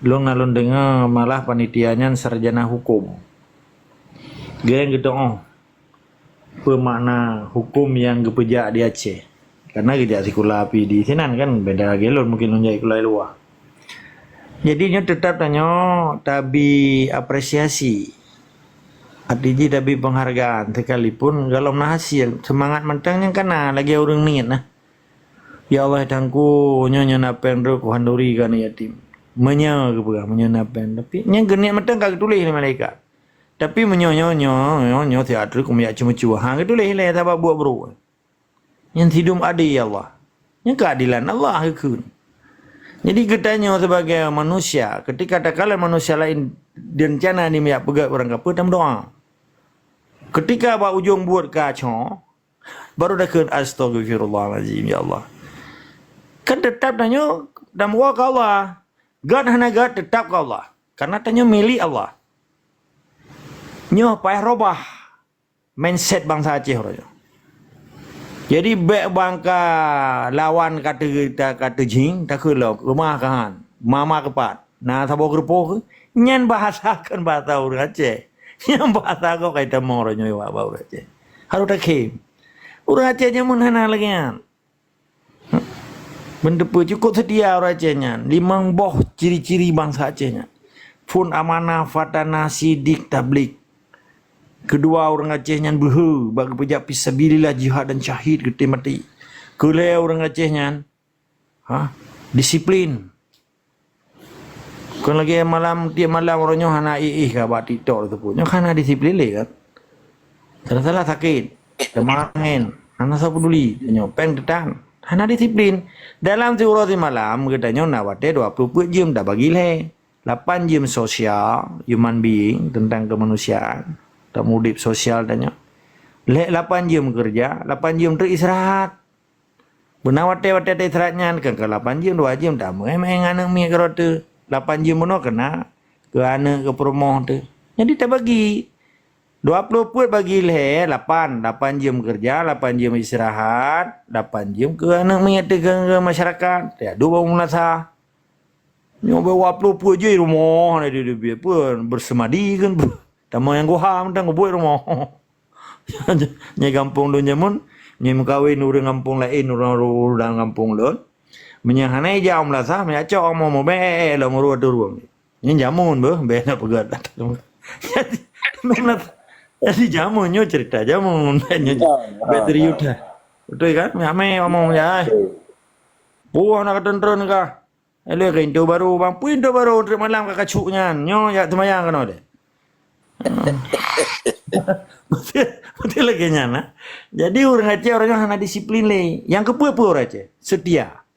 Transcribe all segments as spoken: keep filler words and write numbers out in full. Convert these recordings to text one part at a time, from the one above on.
Lôn na lôn deungoe malah panitia nyan sarjana hukum. Geuh geutu'oh peue makna hukum nyang geupeujak di Aceh. Karena geujak sikula pih di sinan kan, beda lagèe lôn mungkin lôn jak sikula luwa. Jadi nyoe teutap tanyoe tabi apresiasi. Arti jih tabi penghargaan, sekalipun galom na hasil, semangat mantong nyang kana lagèe ureueng niet nah. Ya Allah, Tuhanku, nyoe nyoe na péng droe khanduri keu aneuk yatim. Meunyoe geupeugah, meunyoe na péng. Tapi nyan geuniet mantong ka geutuléh lé malaikat. Tapi meunyoe nyoe nyoe nyoe nyoe siat droe keumeujak ceumeucue, ha geutuléh lé sabab buet brok. Nyan sidum adé ya Allah. Nyan keuadilan Allah geukheun. Jadi geutanyoe sebagai manusia, ketika takalon manusia laén direncana jimeuyak peugét ureueng kafé, tameudoa. Ketika bak ujong buet ka cho, baru takheun, "Astaghfirullahalazim, ya Allah." Kan teutap tanyoe tameudoa keu Allah. Gét hana gét teutap keu Allah. Karena tanyoe milék Allah. Nyoe payah robah mindset bansa Aceh uroe nyoe. Jadi bèk bangka lawan ka teu-, ta-, ka teujing, takheun lom, keumah ka han, mama keupat, na saboh geureupoh keuh, nyan bahasa kon bahasa ureueng Aceh. Nyan bahasa gob ka itamong uroe nyoe bak, bak ureueng Aceh. Harôh takhém. Ureueng Aceh jameun hana lagèe nyan. Beuneuteupeu cukôp seutia ureueng Aceh nyan. Limong boh ciri-ciri bansa Aceh nyan. Phôn, amanah, fatanah, sidik, tablig. Keudua, ureueng Aceh nyan beuhe bak geupeujak fisabilillah, jihad dan syahid geutem maté. Keulhèe, ureueng Aceh nyan, ha, disiplin. Kon lagèe malam, tiep malam uroe nyoe hana éh-éh ka bak TikTok teupeu. Nyoe hana disiplin lé kan. Salah-salah sakét, teuma angén, hana soe peuduli. Nyoe péng teutan, hana disiplin. Dalam siuroe simalam geutanyoe na watèe dua ploh peuet jeuem tabagi lhèe. Lapan jeuem sosial, human being, tentang kemanusiaan. Tameudép sosial tanyoe. Lhèe lapan jeuem keureuja, lapan jeuem teuk istirahat. Beuna watèe-watèe teuistirahat nyan, keu, keu lapan jeuem, dua jeuem, tameu'en-meu'en ngon aneuk miet keudroe teuh. Lapan jeuem bunoe keuna keu aneuk, keu peurumoh teuh. Jadi tabagi. Dua ploh peuet bagi lhèe, lapan. Lapan jeuem keureuja, lapan jeuem istirahat, lapan jeuem keu aneuk miet teuh, keu, keu masyarakat. Ya, dua belas. Nyoe bak dua ploh peuet jeuet rumoh na di, di, di, apa, bersemadi kan. Tamong nyang goh ha mantong geubuet rumoh. Nyoe gampông lôn jameun, nyoe meukawen ureueng gampông laén, ureueng ru-, ru-, dalam gampông lôn. Meunyoe hana ija u meulasah, meunyoe cok omoe mubèe, eh, eh, lom ureueng ateueh rueng. Nyan jameun beuh, bèk na peugah. Jadi, jadi jameun nyoe cerita jameun. Nyoe, ya, ya, bèk serius dah. Betul kan? Meunyoe amé omoe meunyoe, ai. Betul. Puih na keutreun-treun kah? Lé keu intu barô, bang, peue intu barô, trép malam ka kacuk nyan. Nyoe jak seumayang keunoe deh. Beutôi, beutôi lagèe nyan, nah. Jadi, ureueng Aceh uroe nyoe hana disiplin lé. Nyang keupeue-peue ureueng Aceh? Seutia.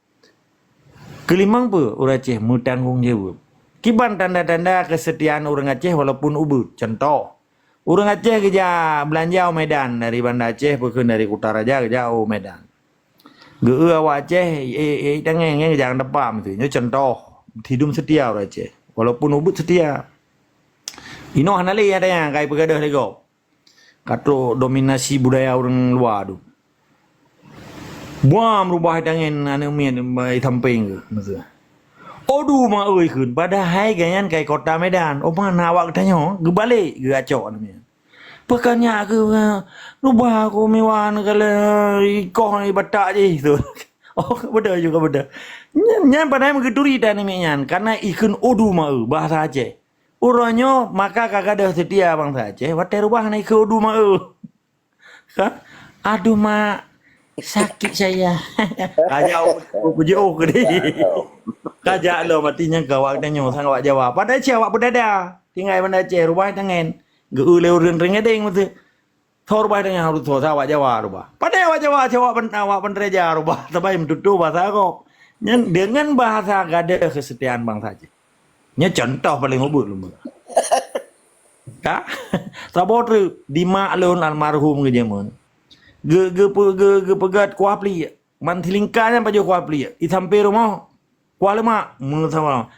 Keulimong peue ureueng Aceh? Meutanggong jaweueb. Kiban tanda-tanda keusetiaan ureueng Aceh walaupun ubeut? Cuntoh, ureueng Aceh geujak beulanja u Medan dari Banda Aceh, peue kheun dari Kutaraja geujak u Medan. Geu-eu awak Aceh, eh, eh, tangai, ngai jangan depan tu. Nyoe cuntoh, hidung setia ureueng Aceh. Walaupun ubeut setia. Inoe hana lé ada nyang kai peugadôh lé gob. Ka trok dominasi budaya ureueng luwa tu. Buam rubah tangen aneuk miet di sampéng tu, maksud. Odu ma oi kheun, padahai gobnyan kai kota Medan. Oh, mana awak geutanyoe? Geubalek geuacok aneuk miet. Peukanya aku, eh, rubah aku miwan kala ikoh ni batak jih tu. Oh, ka beudôh juga beudôh. Nyan, nyan padahai meugeuturi tan namiet nyan, karena ikheun odu ma eu, bahasa Aceh. Uroe nyoe maka ka gadôh seutia bansa Aceh, watèe rubah na ikheun odu ma eu. Kan? Aduh, Mak, sakit saya. Kajak, oh, oh, oh, oh, oh. Kajak lo mati nyang ka awak tanyoe sang awak Jawa. Padahai cit awak peudada. Tinggai Banda Aceh, rubah tangen. Geu-eu lé ureueng Trienggadeng maksud. Tho rubah tangen harus tho, sa awak Jawa rubah. Padahai awak Jawa, sa awak pen-, awak Banda Aceh rubah. Sabai meututoe bahasa Arab. Nyan dengan bahasa gadôh keusetiaan bansa Aceh. Nyoe cuntoh paleng ubeut lôn peugah. Ka? Saboh treuk di mak lôn almarhum geujameun. Ge-, geupe-, ge-, geupeugét kuah pliek. Man silingka nyan pajoh kuah pliek. Di sampéng rumoh, kuah leumak. Meusaboh.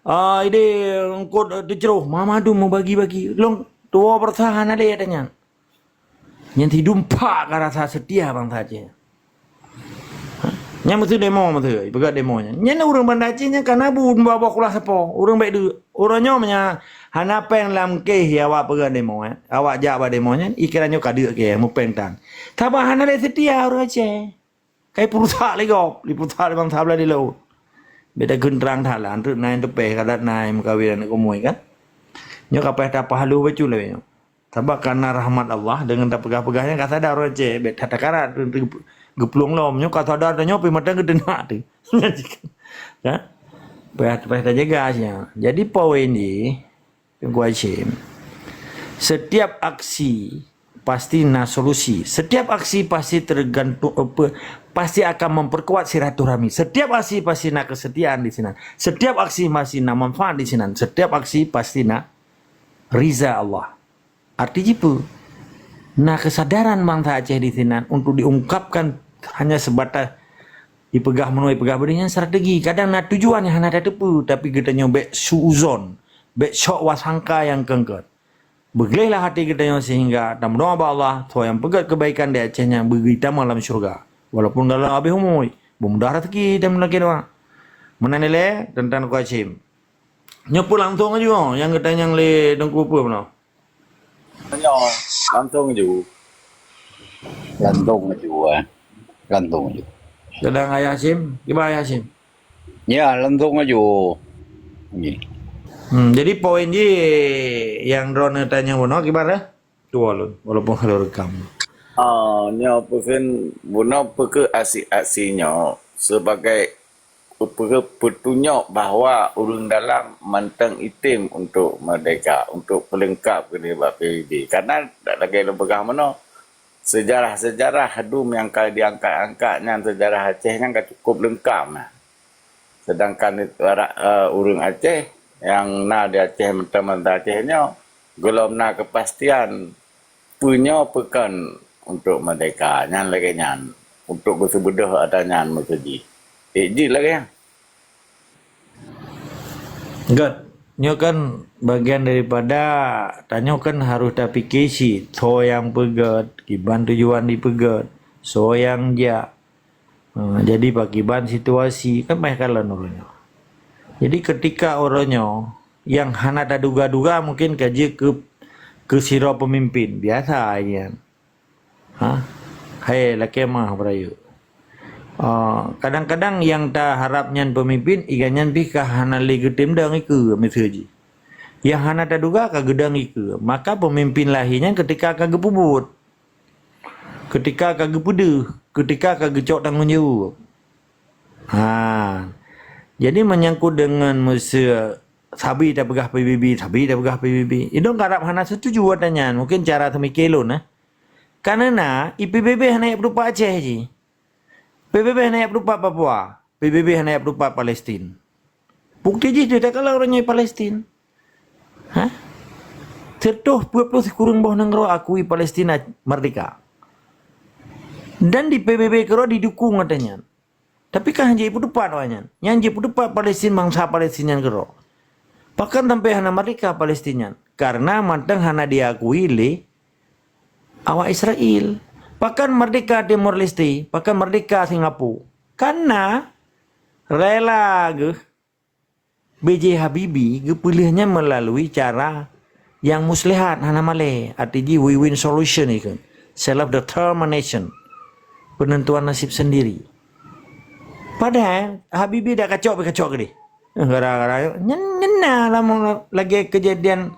Ah, idéh eungkôt, eh, teucroh. Mama dum meubagi-bagi. Lôn tuwoe beureusaha hana lé tanyan. Nyan sidum phak ka rasa seutia bansa Aceh. Ha? Nyan meusu demo, meusu peugah demo nyan. Nyan ureuëng Banda Aceh nyan ka na bu dua boh kulah sapo. Ureuëng baik deuek. Ureuëng nyoe meunyo hana péng lam kéh ya awak peugah demo, eh. Awak jak bak demo nyan, ikira nyoe ka deuek keu mupéng tan. Sabab hana lé seutia ureuëng Aceh. Kai peurusak lé gob, lé peurusak lé bansa blah di laôt. Beda kheun trang that lah, anteuk nai teupéh kadat nai meukawen aneuk kumui kan. Nyoe ka payah tapah lheueh bacut lé nyoe. Sabab karena rahmat Allah, deungon tapeugah-peugah nyan ka sadar ureuëng Aceh, bék that takarat, geuplueng lom. Nyoe ka sadar tanyoe pih mantong geuteunak teuh. Kan? Payah, payah tajaga sia. Jadi poin jih, Teungku Hashim, setiap aksi pasti na solusi. Setiap aksi pasti tergantung apa, pasti akan memperkuat silaturahmi. Setiap aksi pasti na kesetiaan di sinan. Setiap aksi pasti na manfaat di sinan. Setiap aksi pasti na riza Allah. Arti jipeue? Na kesadaran bansa Aceh di sinan untuk diungkapkan hanya sebatas dipeugah meunoe, dipeugah beudeh nyan strategi. Kadang na tujuan nyang hana tateupeue, tapi geutanyoe bék suuzon, bék sok wasangka nyang keungkot. Beuglehlah hati geutanyoe sehingga tameudoa bak Allah, soe nyang peugét keubaikan di Aceh nyan beugui tamong lam syeuruga. Walaupun galak habéh umui, beumudah raseuki dan meulakée doa. Meunan ilée teuntang Teungku Hashim. Nyoe peue langsong aju, nyang geutanyong lé Teungku peue meunoe? Nyoe, langsong ju. Langsong ju, eh. Langsong ju. Sedang Ayah Hashim, kiban Ayah Hashim? Ya, langsong ju. Ni. Hmm, jadi poin jih nyang droeneuh tanyong bunoe kiban eh? Tuwo lôn, walaupun hana rekam. Ah, nyoe peue kheun bunoe peue keu aksi-aksi nyoe sebagai Peue-, peutunyok bahwa ureuëng dalam mantong item untuk merdeka, untuk peulengkap keuneuk bak P B B. Karena lagée lôn peugah meunoe, sejarah-sejarah dum nyang ka diangkat-angkat nyan, sejarah Aceh nyan ka cukup leungkap na. Sedangkan barak, eh, ureuëng Aceh nyang na di Aceh mantong bansa Aceh nyoe, gohlom na keupastian Peue nyoe peue kon untuk merdeka, nyan lagée nyan, untuk geuseubeudôh ata nyan meukeujih. Ék jih lagée nyan. Gét, nyoe kan bagian daripada tanyoe kan harôh tapike cit, soe nyang peugét, kiban tujuan jipeugét, soe nyang jak. Ha, jadi pakiban situasi, kan payah kalon uroe nyoe. Jadi ketika uroe nyoe, nyang hana taduga-duga mungkin ka jeuet keu, keu sidroe peumimpin, biasa nyan. Ha? Hai lakée meuh beurayeuk. Ah, kadang-kadang nyang taharab nyan peumimpin, iga nyan pih ka hana lé geutem dong ikeue miseue jih. Nyang hana taduga ka geudong ikeue, maka peumimpin lahé nyan ketika ka geupeubuet. Ketika ka geupeudeuh, ketika ka geucok tanggong jaweueb. Ha. Jadi menyangkut dengan meuseu sabe tapeugah P B B, sabe tapeugah P B B. Idong karab hana setuju ata nyan. Mungkin cara seumike lôn, eh. Karena i P B B hana jak peutupat Aceh jih. P B B hana jak peutupat Papua. P B B hana jak peutupat Palestin. Bukti jih teuh takalon uroe nyoe Palestin. Ha? Seutoh peuet ploh sikureueng boh nanggroe akui Palestina merdeka. Dan di P B B keudroe didukung ata nyan. Tapi kan hana jipeutupat awak nyan. Nyang jipeutupat Palestin, bansa Palestin nyan keudroe. Pakon sampai hana merdeka Palestin nyan? Karena mantong hana diakui lé awak Israel. Pakon merdeka Timor Leste? Pakon merdeka Singapura? Karena rela geuh B J Habibie geupeuleueh nyan meulalu cara nyang muslihat, hana malée, arti jih win-win solution ikeu. Self determination. Penentuan nasib sendiri. Padahai Habibie dak kacok pih kacok keudeh. Gara-gara nyan, nyan na lam lagée kejadian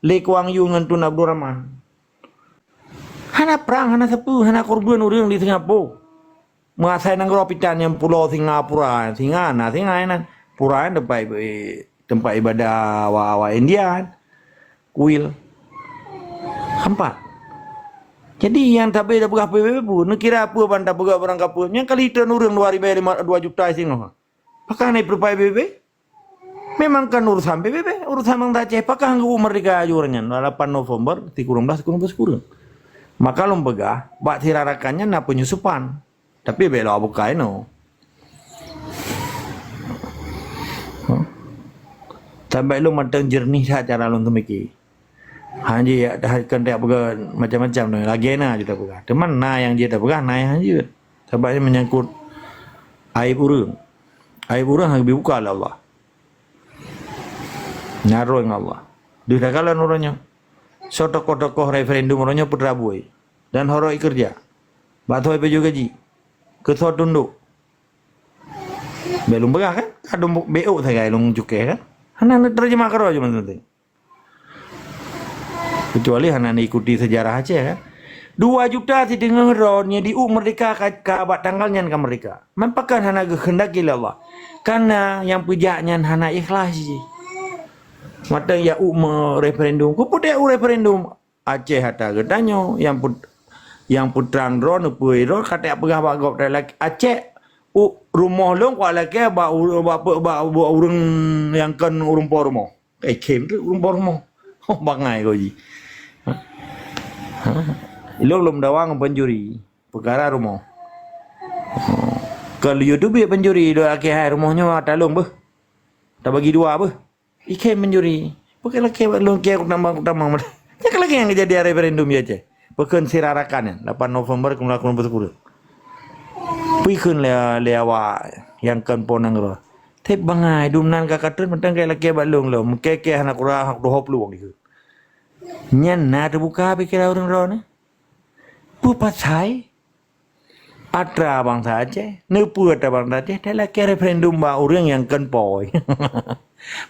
Lee Kuan Yew ngon Tun Abdul Rahman. Hana prang, hana sapeue, hana korban ureuëng di Singapura. Meuasai nanggroe pitan nyang pulo Singapura, singa na singa inan. Pura nyan tempat, tempat ibadah awak-awak India kan. Kuil. Hampat. Jadi nyang tabe tapeugah P B B peue, neukira peue ban tapeugah barang kapeue. Nyang kali treun ureuëng dua ribée lima, dua juta singoh. Pakon hana ipeutupat P B B? Memang kan urusan P B B, urusan bansa Aceh. Pakon geupeubuet merdeka aju uroe nyan, lapan November, sikureueng blaih, sikureueng blaih, sikureueng. Maka lôn peugah, bak sira rakan nyan na penyusupan. Tapi bék lôn bukai no. Huh? Tapi lôn mantong jernih that cara lôn teumiki. Hana jeuet, kon tapeugah macam-macam nyoe. Lagée na jeuet tapeugah. Teuma na nyang jeuet tapeugah, na nyang hana jeuet. Sabab nyan menyangkut Aib ureuëng. Aib ureuëng hana geubuka lé Allah. Nyan roh ngon Allah. Deuh takalon uroe nyoe. Soe tokoh-tokoh referendum uroe nyoe putra buet. Dan horoi keureuja. Bak soe pajoh gaji. Keu soe tundok. Bèk lôn peugah kan? Kadang bèk ôk sagai lôn cukai kan? Hana neuteurjemah keudroe cuma teuntèe. Kecuali hana neuikuti sejarah Aceh kan? Dua juta sideungoe droe nyoe di ôk merdeka ka, ka bak tanggal nyan ka merdeka. Man pakon hana geukeundaki lé Allah? Karena nyang peujak nyan hana ikhlas jih. Mantong ya ôk me-, referendum. Keupeue ôk referendum? Aceh ata geutanyoe, nyang put-, nyang putrang droe neupeue droe ka tajak peugah bak gob, tajak lakèe, Aceh, u-, rumoh lôn kuat lakèe bak u-, bak pe-, bak, bak ureuëng nyang kon ureuëng po rumoh. Eh, khém tu ureuëng po rumoh. Oh, bangai kau ji. Ha? Ha? Ilôn lôn meudawa ngon pencuri. Peukara rumoh. Oh. Kalau YouTube ya pencuri, dua akhé hai rumoh nyoe talong beuh. Tabagi dua beuh. Ikhém mencuri. Pakon lakèe bak lôn kèe kutamong-kutamong. Nyan ka lagèe nyang keujadian referendum di Aceh. Pakon sira rakan nyan, lapan November keumeulah keumeulah peusyukur. Peue kheun lé, lé awak nyang kon po nanggroe. Teb bangai, dum nan ka katrôn mantong kèe lakèe bak lôn lom. Kèe-kèe hana kurang, hana dua ploh dikheun. Nyan na teubuka pikeran ureuëng droeneuh. Peue pasai? Atra bansa Aceh, neupeu atra bansa Aceh, talakèe referendum bak ureuëng nyang kon po.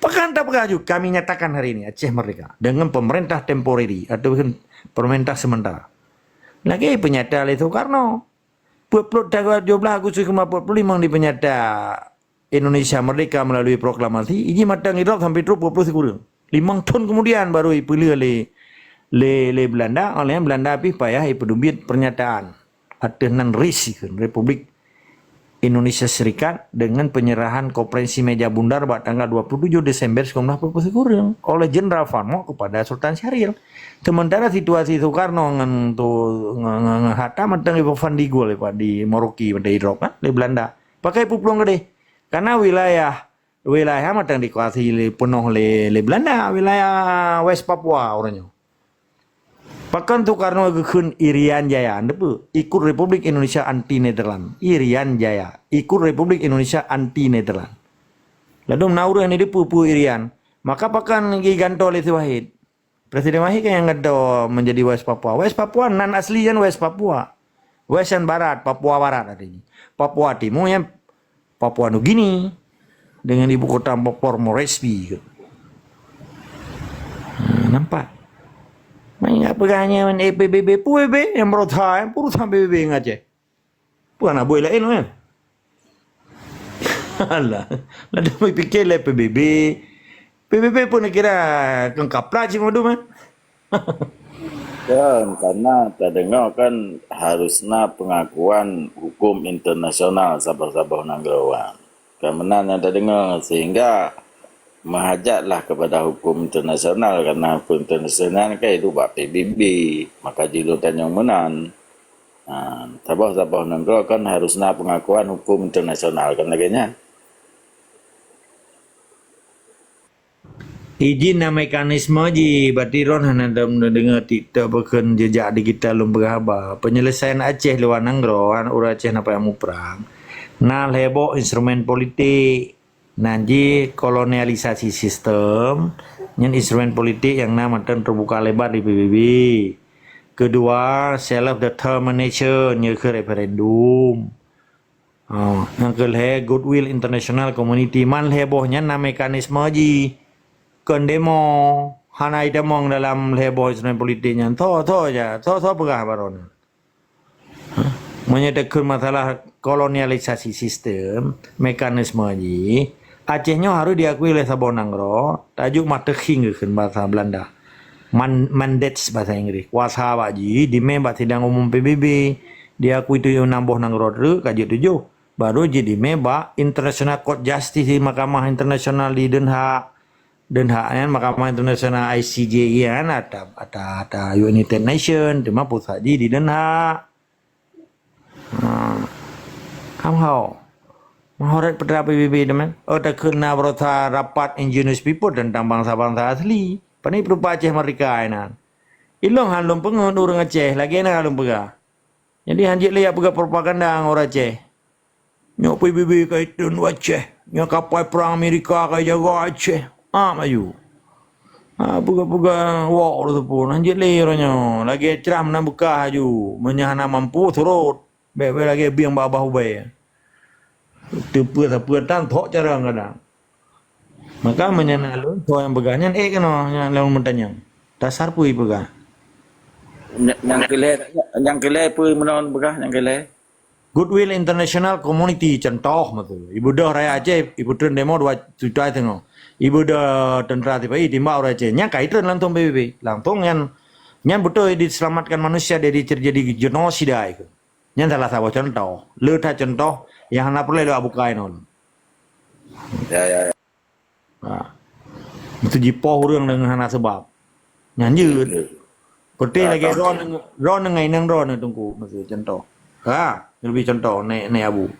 Pakon tapeugah ju, kami nyatakan hari ini Aceh merdeka dengan pemerintah temporary ataupun pemerintah sementara. Lagèe peunyata lé Soekarno. Peuet ploh tanggal tujoh belas Agustus lima puluh lima dipeunyata Indonesia merdeka melalui proklamasi, iji mantong idrop sampai trok peuet ploh sikureueng. Limong thon kemudian baru ipeuleueh lé, lé, lé Belanda, oleh Belanda pih payah ipeudubiet pernyataan. Ateueh nan RIS ikheun, Republik Indonesia Serikat, dengan penyerahan Konferensi Meja Bundar bak tanggal dua puluh tujuh Desember sembilan belas puluh sikureueng oleh Jenderal Farmok kepada Sultan Syahrir. Sementara situasi Soekarno ngon tu, ngon, ngon, ngon Hatta mantong ipeufan di Gol, di Merauke, mantong idrop, kan, lé Belanda. Pakai peuet ploh keudeh. Karena wilayah, wilayah mantong dikuasai lé, peunoh lé, lé Belanda, wilayah West Papua uroe nyoe. Pakon Soekarno geukheun Irian Jaya, neupeu? Ikut Republik Indonesia Anti Netherlands. Irian Jaya, ikut Republik Indonesia Anti Netherlands. Ladôm na ureuëng ni dipeue-peue Irian. Maka pakon geugantoe lé si Wahid? Presiden Wahid kan nyang gantoe menjadi West Papua. West Papua nan asli nyan West Papua. West nyan barat, Papua Barat artinya. Papua Timur nyan Papua Nugini dengan ibu kota Papua Moresby. Ha, nampak? Mai ingat peugah nyan, eh, P B B, P B B yang berusaha, eh, urusan P B B ngon Aceh. Peue hana buet laén, kan? Alah, ladôm pikir lé P B B. P B B pun kira keu kaplat cit mandum, eh? Kan, karena tadeungoe kan harus na pengakuan hukum internasional saboh-saboh nanggroe. Kan meunan nyang tadeungoe, sehingga meuhajatlah kepada hukum internasional, karena hukum internasional kan hidup bak P B B, maka jilôn tanyong meunan. Ha, saboh-saboh nanggroe kan harus na pengakuan hukum internasional, kan lagèe nyan. Iji na mekanisme jih, berarti droen hana dam deungoe TikTok pakon jejak digital lôn peugah haba. Penyelesaian Aceh luwa nanggroe, ureuëng Aceh na payah muprang. Na lhèe boh instrumen politik. Nan jih kolonialisasi sistem, nyan instrumen politik nyang na mantong teubuka lebar di P B B. Keudua, self determination, nyoe keuh referendum. Oh, nyang keulhèe, goodwill international community. Man lhèe boh nyan na mekanisme jih. Kon demo, hana itamong dalam lhèe boh instrumen politik nyan. Tho, tho ja, tho, tho peugah baroe nyan. Meunyoe takheun masalah kolonialisasi sistem, mekanisme jih, Aceh nyoe harôh diakui lé saboh nanggroe, tajuk Machtiging geukheun basa Belanda. Man-, mandates basa Inggris. Kuasa bak jih dimé bak sidang umum P B B, diakui tujoh nam boh nanggroe treuk ka jeuet tujoh. Baru jidimé bak International Court Justice, Mahkamah Internasional di Den Haag. Den Haag nyan, Mahkamah Internasional I C J nyan, ata, ata, ata United Nation, teuma pusat jih di Den Haag. Ha. Somehow. Mahoret peutera P B B teuma. Oh, takheun na beurata rapat indigenous people teuntang bansa-bansa asli. Pane peurupa Aceh Merdeka inan. Ilong han lôn peungeut ureuëng Aceh, lagèe na lôn peugah. Jadi, han jeuet lé jak peugah propaganda ngon ureuëng Aceh. Nyoe P B B ka itreun u Aceh. Nyoe kapai prang Amerika ka ijaga Aceh. Ah, maju. Ah, peugah-peugah wok ureueng teupeu. Nah, jeuet lé uroe nyoe. Lagèe Trump na beukah aju. Meunyoe hana mampu, surot. Bèk-bèk lagèe bieng babah ubé. Teupeu-teupeu tan thok carông kadang. Maka meunyoe na lôn, soe nyang peugah nyan, ék keunoe nyang lôn meutanyong. Dasar peue ipeugah? Nyang, nyang keu lhèe, nyang keu lhèe peue meunan peugah nyang keu lhèe? Goodwill International Community, contoh meutu. Ibeudôh rakyat Aceh, ipeutreun demo dua juta teungoh. Ibeudôh tentara T P I, timbak ureueng Aceh. Nyan ka itreun langsung P B B. Langsung nyan, nyan beutôi diselamatkan manusia dari terjadi genosida itu. Nyan salah saboh contoh. Le that contoh nyang hana peureulèe lôn bukai non. Ya, ya, ya. Ha. Meusti jipoh ureueng deungon hana sabab. Nyan jeuet. Betul. Beutôi lagèe droeneuh, droeneuh ngon inong droeneuh Teungku, meusti contoh. Ha, leubeh contoh nèk, nèk Abu.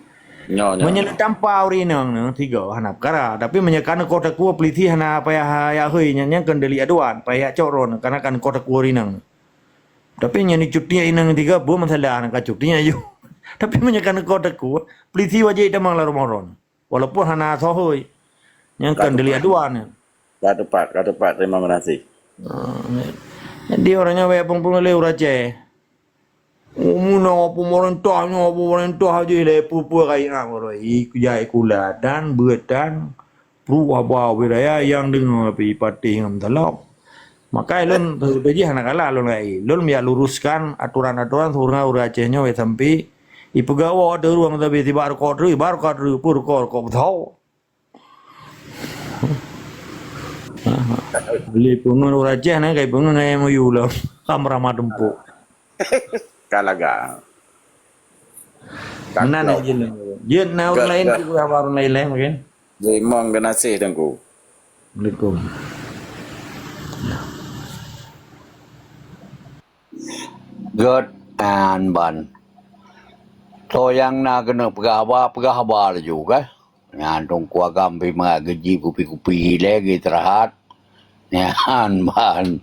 Nyo, nyo. Meunyoe tampa ureueng inong neuh tiga hana peukara, tapi meunyoe ka neukoh takue, polisi hana payah jak hôi, nyan, nyan keuneuk delik aduan, payah jak cok droeneuh, karena ka neukoh takue ureueng inong. Tapi nyan cuti inong tiga, peue masalah, ka cuti aju. Tapi meunyoe ka neukoh takue, polisi wajéb tamong lam rumoh droeneuh. Walaupun hana soe hôi. Nyan kan delik aduan nyan. Ka tepat, ka tepat. Terima kasih. Ah, jadi orang nyan banyak pun lé ureueng Aceh. Meunoe pemerintah nyoe, pemerintah jih lé peue-peue rakyat ureueng. Ikujai kula dan beutan pru haba wilayah nyang deungoe pi patéh ngon talok. Maka lôn teupeujih hana kalah lôn ngai. Lôn biar luruskan aturan-aturan siuroe ureueng Aceh nyoe sampai ipeugah wah teuruang tapi tibak rukok teru, iba rukok teru pun rukok, rukok beutho. Beli pungon ureueng Aceh na kai pungon ngai M O U lom. Kam ramah tumpuk. Kalaga. Meunan jeuet. Jeuet na ureueng laén tu haba ureueng laén mungkin. Jimong geunaséh Teungku. Assalamualaikum. Gét an ban. Soe nyang na keuneuk peugah haba, peugah haba laju kah? Nyan Teungku Agam pi meugeujih kupi-kupi lé geuteurat. Nyan ban.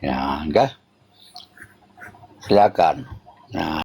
Nyan kah? Silakan. Nyan.